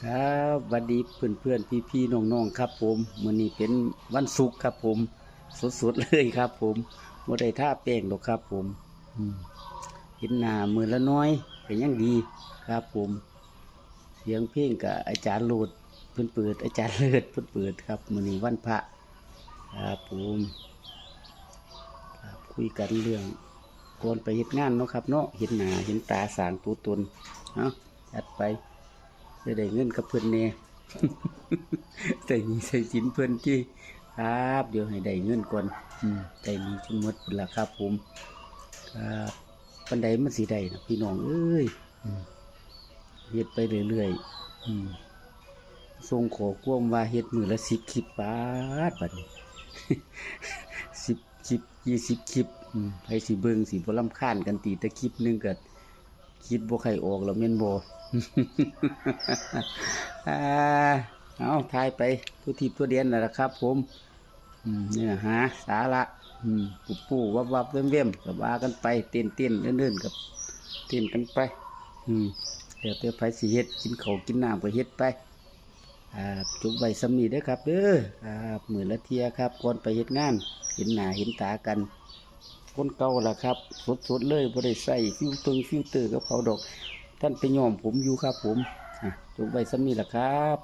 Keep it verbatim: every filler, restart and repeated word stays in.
ครับ หวัดดีเพื่อนๆ พี่ๆ น้องๆ ครับผม มื้อนี้เป็นวันศุกร์ครับผม สดๆ เลยครับผม บ่ได้ทาแป้งดอกครับผม อืม เห็นหน้ามื้อละน้อย ก็ยังดีครับผม เสียงเพลงก็อาจารย์โลดเพิ่นเปิด อาจารย์เลิศเพิ่นเปิดครับ มื้อนี้วันพระ ครับผม ครับ คุยกันเรื่อง ก่อนไปเฮ็ดงานเนาะครับเนาะ เห็นหน้าเห็นตาสร้างตัวตน เนาะ จัดไป ได้ได้เงินกับเพิ่นแหน่ ใส่หนี้ใส่สินเพิ่นติ ครับ เดี๋ยวให้ได้เงินก่อน อืม ใส่หนี้จนหมดพุ้นล่ะครับผม ครับ ปานใดมันสิได้นะพี่น้องเอ้ย อืม เฮ็ดไปเรื่อยๆ อืม ส่งข้อความว่าเฮ็ดมื้อละสิบคลิป ป๊าด บัดนี้ สิบคลิป ยี่สิบคลิป อืม ไผสิเบิ่ง สิบ่รำคาญกันติ แต่คลิปหนึ่งก็คิดบ่ค่อยออกแล้วแม่นบ่ อ่า เอา ถ่ายไปทั่วทิศทั่วแดนนั่นล่ะครับผม อืม เนื้อหาสาระ อืม ปูปูวับวับเว่มเว่มก็ว่ากันไป เต้นเต้นเล่นเล่นกับเต้นกันไป อืม แล้วแต่ไผสิเฮ็ด กินข้าวกินน้ำก็เฮ็ดไป ครับ จบไว้ส่ำนี้เด้อครับเด้อ ครับ มื้อละเที่ยครับ ก่อนไปเฮ็ดงาน เห็นหน้าเห็นตากัน คนเก่าล่ะครับ สดๆ เลย บ่ได้ใส่ฟิลเตอร์ ฟิลเตอร์กับเขาดอก ท่านไปย้อมผมอยู่ครับผม อ่ะ จบไว้ส่ำนี้ล่ะครับ